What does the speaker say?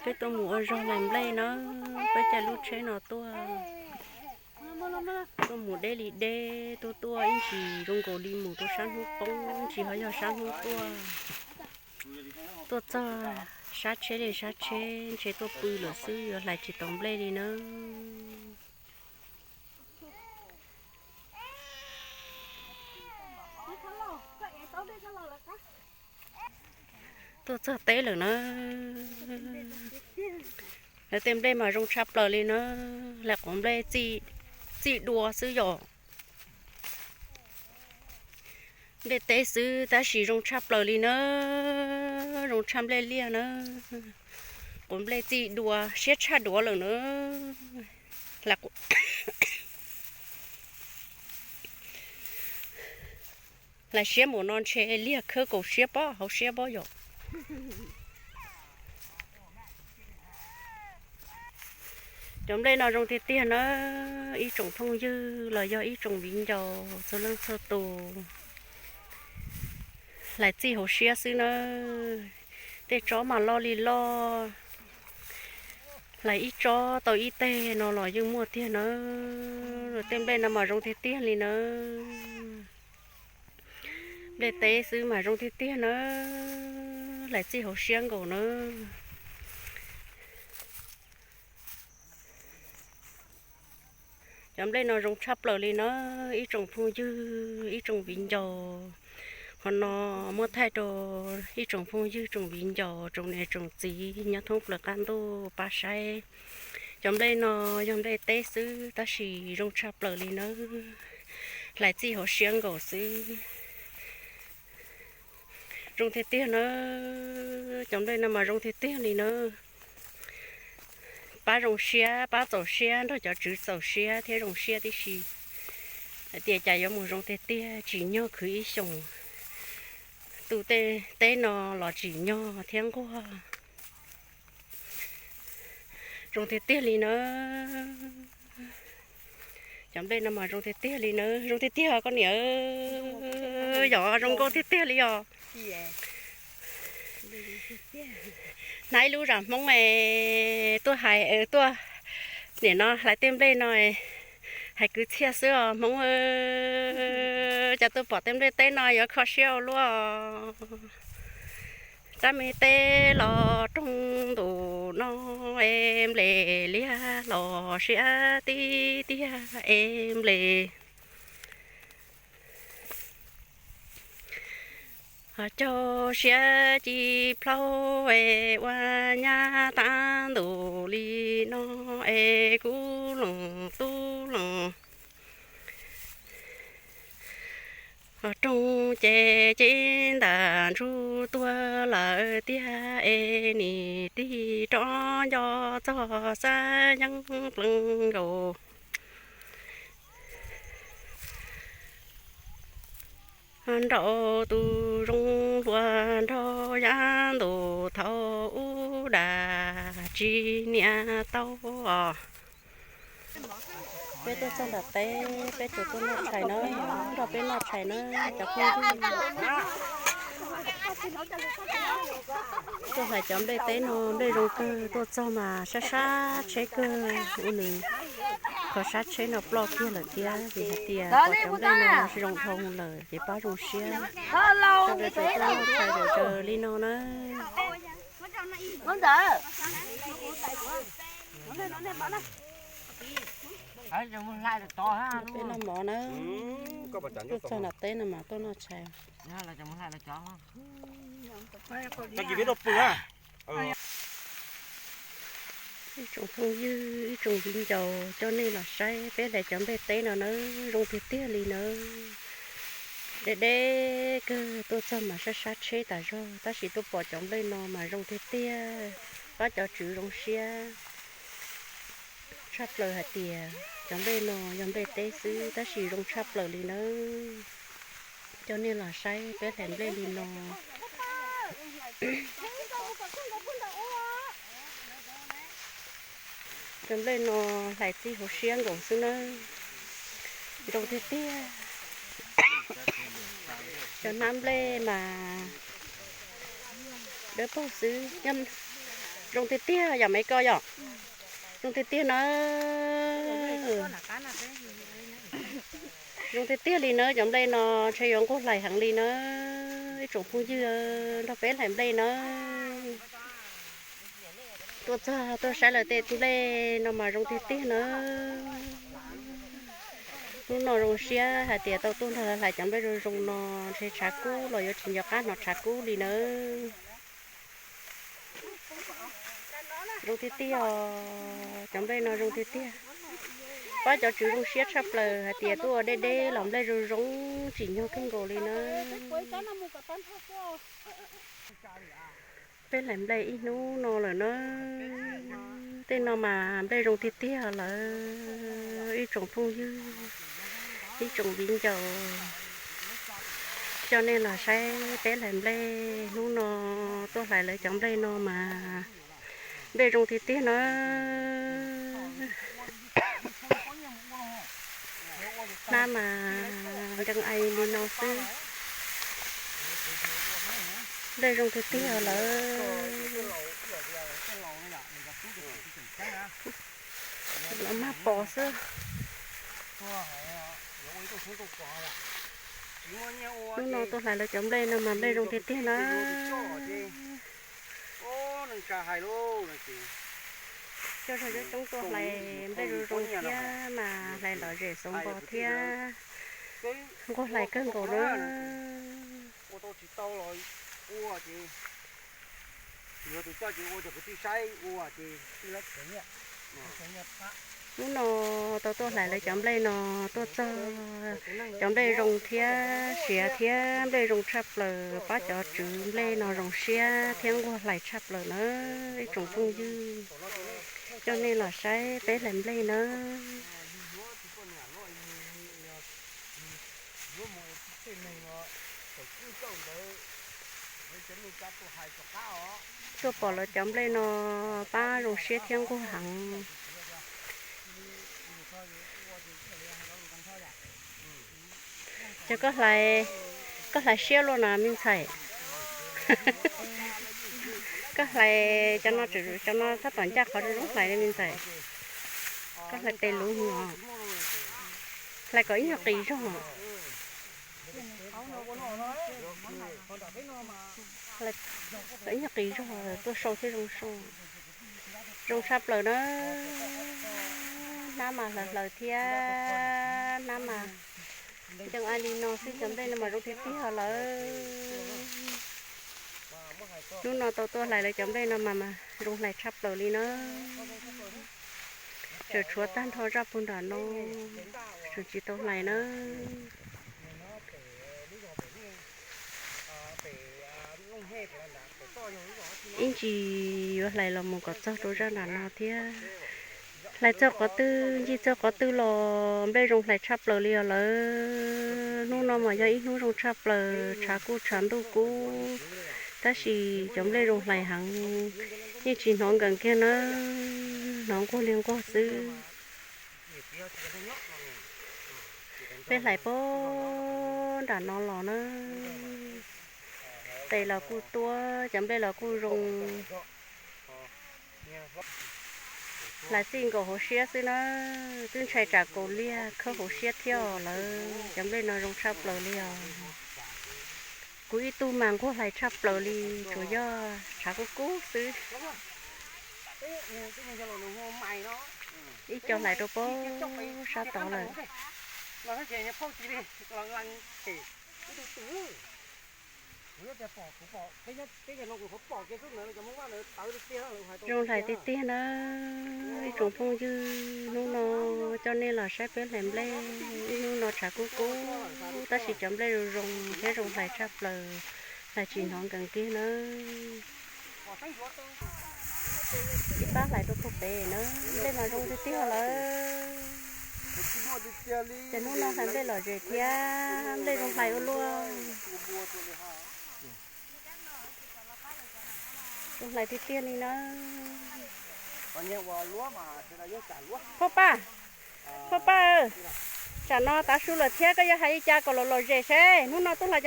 Peb tuaj mus ua zog hlais nplej na, peb caij lub tsheb no tuaj, tuaj mus deb li deb, tuaj tuaj ib ntsis zoo nkaus li mus rau sab hnub poob, ib ntsis ho yog sab hnub tuaj. Tuaj txog sab tsheb li sab tsheb, ntshe tuaj pw lawm xwb, yuav hlais tsis tau nplej li na. Tuaj txog teb lawm na. Lawv tej nplej mas zoo tshaj plaws li na. Hlais quav nplej txij dua xwb yom. Nplej teb xwb tab sis zoo tshaj plaws li na. Zoo tshaj nplej liaj na. Quav nplej txij dua siab tshaj duav lawm na. Hlais siab npaum no ntshe liag khawb kaus siab pob hauv siab pob yom. Cov nplej no zoo tiag tiag na, ib tsoom phooj ywg los yog ib tsoom viv ncaus txhua leej txhua tus. Hlais txij hauv siab xwb na. Tej tsob mas loj li loj, hlais ib tsob tau ib teg no los yeej muaj tiag na. Tej nplej no mas zoo tiag tiag li na. Nplej teb xwb mas zoo tiag tiag na, hlais txij hauv siab nkaus na. Cov nplej no zoo tshaj plaws li na, ib tsoom phooj ywg, ib tsoom viv ncaus. Qhov no muab thaij rau ib tsoom phooj ywg, tsoom viv ncaus, tsoom niam tsoom txiv nyob thoob plaws qab ntuj pab saib. Cov nplej no yog nplej teb xwb tab sis zoo tshaj plaws li na, hlais txij hauv siab nkaus xwb. Zoo tiag tiag na, cov nplej no mas zoo tiag tiag li na. Pab zoo siab, pab txaus siab, nrog cov tswv txaus siab thiab zoo siab tib si. Hais tias cas yuav mus zoo tiag tiag, tsim nyog khwv ib xyoos, tu tej teb no los tsim nyog thiab nquag. Zoo tiag tiag li na. Cov nplej no mas zoo tiag tiag li na, zoo tiag tiag koj niam. Yog zoo nkauj tiag tiag li os. Hnav ib lub zam Hmoob es tuaj hais, tuaj nim no hlais tej nplej no, hais kwv txhiaj xwb os Hmoob. Cas tuaj pom tej nplej teb no yuav kho siab ua luaj. Rab me teb los roog ntus no es nplej liab los siab tib tiag es nplej ho caug siab ci plaub es ua nyab tab ntus li no es kuv leej tub leej ho roog ces ces ntag ntsuj tuag lawm tiag es nim tig rov nco txog xab yeeb pleev nkaus. Nraum tus zoo hluas nraug yab ntus thaum ub dag tsis niam tau os. Peb tuaj txog nram teb, peb tseem tuaj noj tshais na, nrog peb noj tshais na cov phooj ywg. Tuaj hlais cov nplej teb no nplej zoo kawg, tuaj txog mas sab sab tsheb kawg, ua nws qhov sab tsheb no ploj kiag lawm thiab, vim hais tias pom cov nplej no zoo dhau lawm ces pab zoo siab. Sawv daws tseem tuaj noj tshais zom zaws li no na. Peb noj mov na, tuaj txog nram teb no mas tuaj noj tshais. Ib tsoom phooj ywg, ib tsoom viv ncaus, coj nej los saib peb hlais cov nplej teb no nawb, zoo tiag tiag li nawb. Deb deb kawg, tuaj txog mas sab sab tsheb tas zog, tab sis tuaj pom cov nplej no mas zoo tiag tiag. Pab cov tswv zoo siab tshaj plaws hais tias cov nplej no yog nplej teb xwb tab sis zoo tshaj plaws li nawb. Coj nej los saib peb hlais nplej li no. Cov nplej no hlais txij hauv siab nkaus xwb nawb. Zoo tiag tiag. Cov hnab nplej mas dawb paug xwb, nyob Zoo tiag tiag yom, me ko yom. Zoo tiag tiag na. Zoo tiag tiag li na, cov nplej no ntshe yuav nquag hlais heev li na. Ib tsoom phooj ywg, nrog peb hlais nplej na. Tuaj txog tuaj saib lawv tej nplej no mas zoo tiag tiag na. Hnub no zoo siab hais tias tau tuaj nrog lawv hlais cov nplej zoo zoo no, ntshe tshav kub los yuav tsis nco qab hnov tshav kub li nawb. Zoo tiag tiag os, cov nplej no zoo tiag tiag. Pab cov tswv zoo siab tshaj plaws hais tias tuaj ua deb deb los nplej zoo zoo, tsim nyog kawg nkaus li na. Peb hlais nplej ib hnub no lawm na. Tej no mas nplej zoo tiag tiag lawm, ib tsoom phooj ywg, ib tsoom viv ncaus, coj nej los saib peb hlais nplej. Hnub no tuaj hlais lawv cov nplej no mas nplej zoo tiag tiag na. Hnab mas nkees ai li no xwb. Nplej zoo tiag tiag lawm. Los mag pos xwb. Hnub no tuaj hlais lawv cov nplej no mas nplej zoo tiag tiag na. Coj zog coob coob tuaj hlais nplej zoo zoo thiab mas hlais lom zem xauv npo thiab nquag hlais kawg nkaus na. Hnub no tau tuaj hlais lawv cov nplej no tuaj txog cov nplej zoo thiab siav thiab nplej zoo tshaj plaws, pab cov tswv nplej no zoo siab thiab nquag hlais tshaj plaws na ib tsoom phooj ywg. Coj nej los saib peb hlais nplej na. Tuaj pom lawv cov nplej no pab zoo siab thiab nquag heev. Ces koj hlais, koj hlais siab luaj na me ntxhais. Koj hlais cov no, cov no tab tom ncaj qhov zoo hlais li me ntxhais. Koj hlais tes luv os. Hlais kom ib nyuag qis zog. Kom ib nyuag qis zog tuaj sau thiab zoo sau. Zoo tshaj plaws na. Hnab mas hlaws hlaws thiab hnab mas nkees ai li no xwb, cov nplej no mas zoo tiag tiag lawm. Hnub no tau tuaj hlais lawv cov nplej no mas mas zoo hlais tshaj plaws li na. Tseem tshuav tag nrho zaj puag nram no, tseem tsis tau hlais na. Ib ntsis yuav hlais los mus kom txog rau zaj nram no thiab. Hlais txog qhov twg ncig txog qhov twg los nplej zoo hlais tshaj plaws li os lawm. Hnub no mas yog ib hnub zoo tshaj plaws, tshav kuj tshav ntuj kub, tab sis cov nplej zoo hlais heev, yeej tsis hnov nkees kiag na, hnov nquag li nquag xwb. Peb hlais puag nram no los na, tes los kuj tuab, cov nplej los kuj zoo. Hlais txij nkaus hauv siab xwb na, twb ntshai tsam kaus liag khawb hauv siab thiab os lawm. Cov nplej no zoo tshaj plaws li os. Kuv ib tug mas nquag hlais tshaj plaws li, tsuas yog tshav kub kub xwb. Ib co hlais rau puag sab tod lawm. Zoo hlais tiag tiag na, ib tsoom phooj ywg, hnub no coj nej los saib peb hlais nplej, ib hnub no tshav kub kub, tab sis cov nplej zoo zoo thiab zoo hlais tshaj plaws, hlais tsis hnov nkees kiag na. Ib pab hlais rau puag pem na, nplej mas zoo tiag tiag lawm. Ces hnub no hlais nplej lom zem thiab nplej zoo hlais ua luaj. Zoo hlais tiag tiag li na. Phauj Paj, Phauj Paj, tsam no tav su lawm thiab koj yuav hais li cas kom lom lom zem seb hnub no tuaj hlais